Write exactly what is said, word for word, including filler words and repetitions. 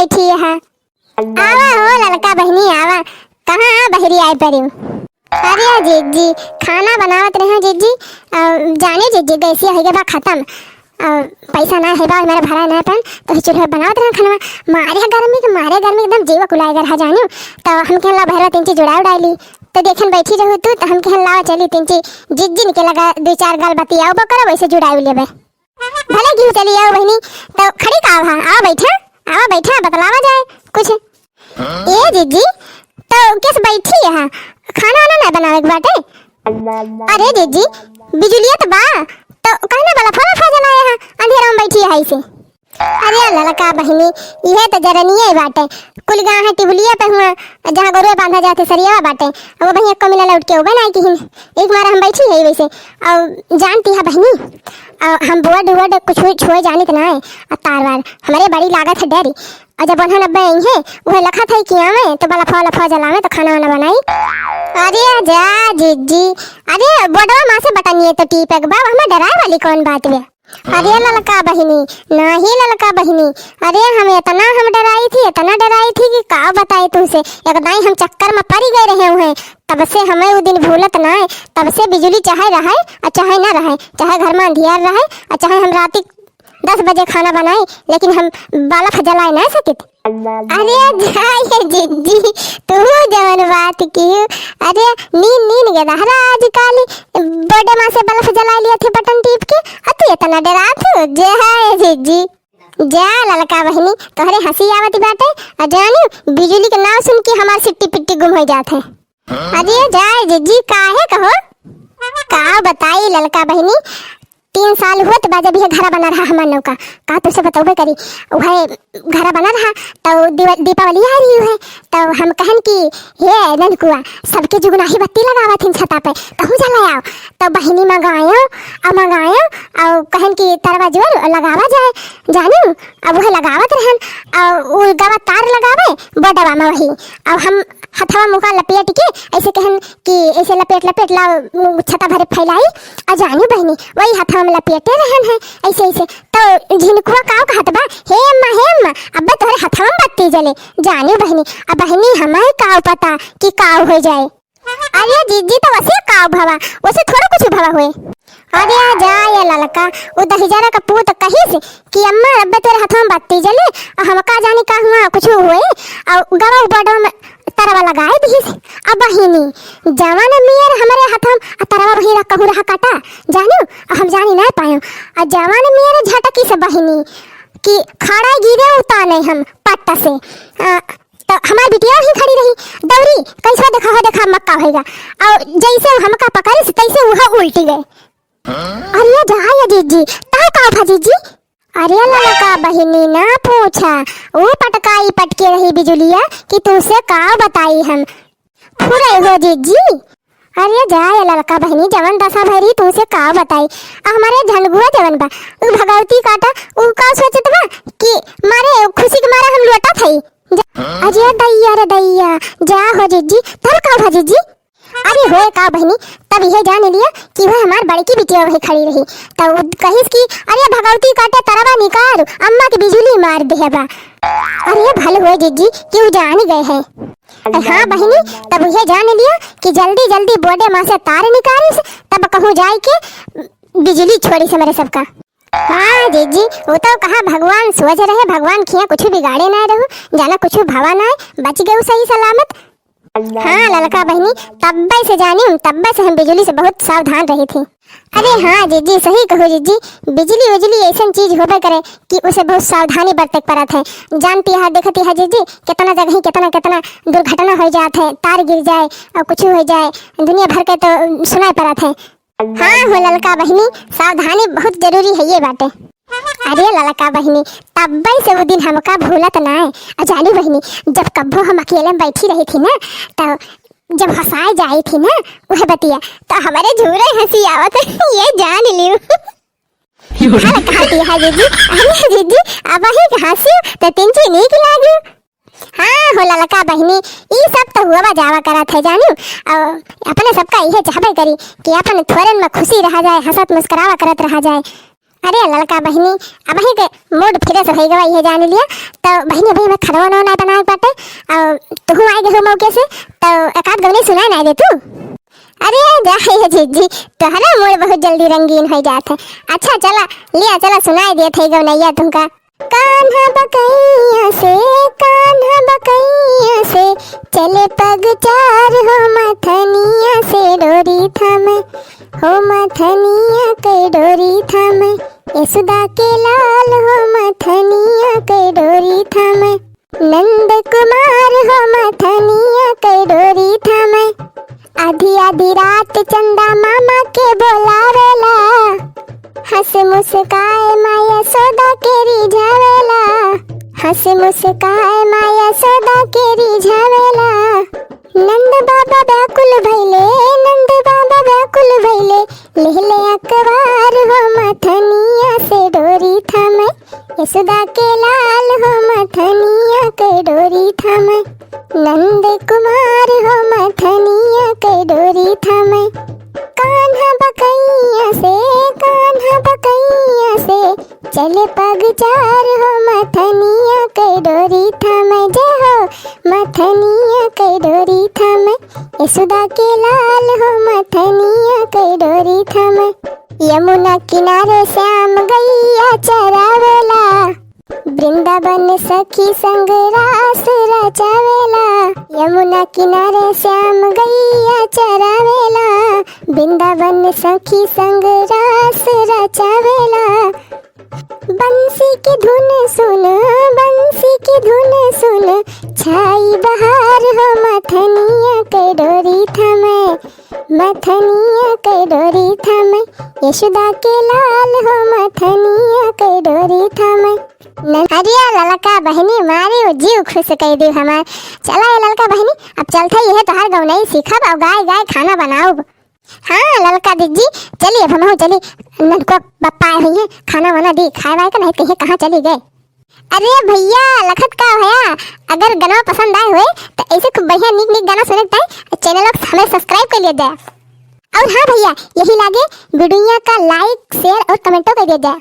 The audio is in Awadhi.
बैठी है। आवा हो ललका बहिनी, आवा। कहाँ बहरी आए पड़े? अरे जिज्जी, खाना बनावत रहे जिज्जी। अ, जाने जिज्जी, गैसिया हो गया बा खत्म। अ, पैसा ना है बा, हमारे भरा ना पन, तो ही चूल्हा बनावत रहे खाना। मारे गर्मी के, मारे गर्मी एकदम जीवा कुलाए गर है जानियो। तो हम कहला भरवा तीन चीज जुड़ा उड़ा ली। तो देखन बैठी रहू तू, तो हम कहन लावा चली तीन चीज जिज्जी के लगा दो चार गाल बतियाओ बा करो, वैसे जुड़ाई लेबे। भले घी चली आओ बहिनी, तो खड़ी का आवा, आवा बैठा, आवा बैठा, बतलावा जाए कुछ। ए जिज्जी, तो केस बैठी है, खाना वाना ना बनावे के बाटे? अरे जिज्जी, बिजुलिया तो बा, तो कहने वाला फला फा जलाए है, अंधेरा में बैठी है इसे। अरे ललका बहिनी, इहे तो जरनिया ही बाटे, कुल गाँव है टिबुलिया पे हुआ, जहाँ गोरुआ बांधा जाते सरियावा बाटे, अब वही एको मिला लौट के उबे ना किहिन, एक मारा हम बैठी है वैसे। और जानती है बहिनी, और हम बोर्ड वोर्ड कुछ छुए जानित ना है, और तार वार हमारे बड़ी लागत है डरी। और जब उन्हें नब्बे आई है, वह लखा था कि आवे तो बला फौला फौज लावे तो खाना वाना बनाई। अरे जा जिज्जी, अरे बोर्डवा माँ से बटनिए तो टीप एक बार, हमें डराए वाली कौन बात बे? अरे ललका बहिनी, नाही ललका बहिनी, अरे हम इतना हम डराई थी, इतना डराई थी कि का बताई तुमसे, एक दाई हम चक्कर में पड़ी गए रहे हुए। तब से हमें वो दिन भूलत ना है। तब से बिजुली चाहे रहे और चाहे ना रहे, चाहे घर में अंधियार रहे और चाहे हम राती दस बजे खाना बनाई, लेकिन हम बल्ब जलाए ना सकित। अरे जाए जिज्जी, तू जवन बात की, अरे नीन नीन के दहरा आजकल बड़े माँ से बल्ब जला लिया थे बटन टीप के, और तू इतना डरा तू। जाए जिज्जी, जा ललका बहिनी, तोहरे हंसी आवत बाटे, और जानी बिजुली के नाव सुन के हमार सिट्टी पिट्टी गुम हो जात है। अरे जाए जिज्जी, काहे कहो? का बताई ललका बहिनी, तीन साल हुआ तो बाद जब यह घरा बना रहा हमार नौका, का तुझसे बतौबे करी, वह घरा बना रहा, तो दीवा-, दीपावली आ रही है, तो हम कहन कि हे ननकुआ, सबके जुगनाही बत्ती लगावा थिन छता पे, कहूँ जला आओ। तो बहिनी मंगायो, आ मंगायो, और कहन कि तरवा जोर लगावा जाए, जानू, अब वह लगावत रहन, और उ गवा तार लगावे, बडवा में वही, और हम हथवा मुका लपेट के ऐसे कहन कि ऐसे लपेट लपेट ला, उ, छता भरे फैलाई, आ जानी बहिनी, वही हथवा में लपेटे रहन है, ऐसे ऐसे। तो झिनकुआ काव कहत बा, "हे अम्मा, हे अम्मा, अब्बे तोहरे हथवा में बत्ती जले।" जानी बहिनी, अब बहिनी हमें काव पता कि काव हो जाए। अरे जिज्जी, तो वैसे काव भवा, वैसे थोड़ा कुछ भवा हुए। अरे आ जा ये ललका, वो दहिजरा का पूत कहिस कि अम्मा, अब्बे तोरे हथवा में बत्ती जले, और हमका जानी का हुआ, कुछ हुए, और गवा बडवा में तरवा लगाए दिहिस। अब बहिनी, जवान मेर हमरे हथवा में, आ तरवा वही रहा, कहूँ रहा काटा, जानू, अब हम जानी ना पायो। आ जवान मेर झटकी से बहिनी, कि खड़ा गिरे उताने हम पट्टा से। आ, तो हमार बिटिया वहीं खड़ी रही, दौरी, "कैसा देखा हो, देखा मक्का होएगा।" और जैसे हमका पकड़िस, तैसे वह उल्टी गए। अरे जा ये जिज्जी, ताव का भा जिज्जी? अरे ललका बहिनी ना पूछा, वो पटकाई पटके रही बिजुलिया कि तुझसे का बताई हम। फुरे हो जिज्जी। अरे जा ये ललका बहिनी, जवन दशा भरी तुझसे का बताई। आ हमारे झनगुआ जवन बा, उ भगवती काटा, उ का सोचत बा कि मारे खुशी के मारे हम लोटा थई। जा-, अरे दैया रे दैया, जा हो जिज्जी, तब का भा जिज्जी? अरे होए का बहिनी, तब यह जान लिया कि वह हमार बड़की बिटिया वही खड़ी रही। तब उ कहिस कि "अरे भगवती काटे तरवा निकाल, अम्मा के बिजुली मार दे बा।" अरे भल होए जिज्जी कि उ जान गए है। हाँ बहिनी, तब यह जान लिया कि जल्दी जल्दी बोडे माँ से तार निकालिस, तब कहूँ जाए के बिजुली छोड़िस हमरे सबका। हाँ जिज्जी, वो तो कहा भगवान सोच रहे, भगवान खिया कुछ बिगाड़े ना रहू, जाना कुछ भवा ना, बच गए सही सलामत। हाँ ललका बहिनी, तब्बे से जानी, तब्बे से हम बिजुली से बहुत सावधान रही थी। अरे हाँ जिज्जी, सही कहो जिज्जी, बिजली उजली ऐसन चीज होबे करे कि उसे बहुत सावधानी बरते के पड़त है। जानती है, देखती है जिज्जी, कितना जगह ही कितना कितना दुर्घटना हो जात है, तार गिर जाए और कुछ हो जाए, दुनिया भर के तो सुनाई पड़त है। हाँ हो ललका बहिनी, सावधानी बहुत जरूरी है ये बाटे। अरे ललका बहिनी, तब्बे से वो दिन हमका भूलत ना है। आ जानी बहिनी, जब कब्बो हम अकेले में बैठी रही थी ना, तो जब हंसाए जाई थी ना वह बतिया, तो हमारे झूरे हंसी आवत है, ये जान लियो। हाल कहती है जिज्जी, अरे जिज्जी, अब ही हंसी तो तिनची नीक लागी। हाँ हो ललका बहिनी, ई सब तो हुआ जावा करत है जानू। और अपने सबका इहे चाहबे करी कि अपन थोरन में खुशी रहा जाए, हंसत मुस्कुरावा करत रहा जाए। अरे ललका बहिनी, अबही के mood fresh होइ गवा, इहे जान लिया। तो बहिनी, अबही हमें खनवा नवा ना बनाए के बाटे, और तुहू आइ गए हो मौके से, तो एक आध गवनई सुनाए ना दे तू। अरे जा हे जिज्जी, तोहरा mood बहुत जल्दी रंगीन होइ जात है। अच्छा चला, लिया चला, सुनाए देत है गवनैया तुमका। कान्हा बकैया से, कान्हा बकैया से, चले पग चार हो मथनिया से डोरी थामे, हो मथनिया के डोरी थामे, यशोदा के लाल हो मथनिया के डोरी थामे, नंद कुमार हो मथनिया के डोरी थामे। आधी आधी रात चंदा मामा के बोलावेला, हंस मुस्काए माँ यशोदा के रिझावेला, हंस मुस्काए माँ यशोदा के रिझावेला। नंद बाबा व्याकुल भइले, नंद बाबा व्याकुल भइले, लेहले अकबार हो मथनिया से डोरी थामे, यशोदा के लाल हो मथनिया के डोरी थामे, नंद कुमार हो मथनिया के डोरी थामे। कान्हा बकैया से, कान्हा बकैया से, चले पग चार हो मथनिया के डोरी थामे, जय हो मथनिया के डोरी थामे, यशोदा के लाल हो मथनिया के डोरी थामे। यमुना किनारे श्याम गैया चरावेला, वृंदावन सखी संग रास रचावेला। यमुना किनारे श्याम गैया चरावेला, वृंदावन सखी संग रास रचावेला। बंसी की धुन सुन, बंसी की धुन सुन, छाई बहार हो मथनिया के डोरी थामे, मथनिया के डोरी थामे, यशोदा के लाल हो मथनिया के डोरी थामे। न-, अरे ललका बहिनी, मारी वो जीव खुश कइ दी हमार। चला ए ललका बहिनी, अब चलत है, यह तोहार गवनई सीखब और गाय गाय खाना बनाउब। हाँ ललका दीदी, चली, अब हमहू चली, ननकवा बप्पा आए हुई हैं, खाना वाना दी खाए वाए का, नहीं कहिए कहाँ चली गए। अरे भैया, लखत का भैया, अगर गनवा पसंद आए हुए तो ऐसे खूब बढ़िया नीक नीक गाना सुने के ताई channel को हमें subscribe कर लिया जाए। और हाँ भैया, यही लागे वीडियो का like, share और commentओ कर दिया जाए।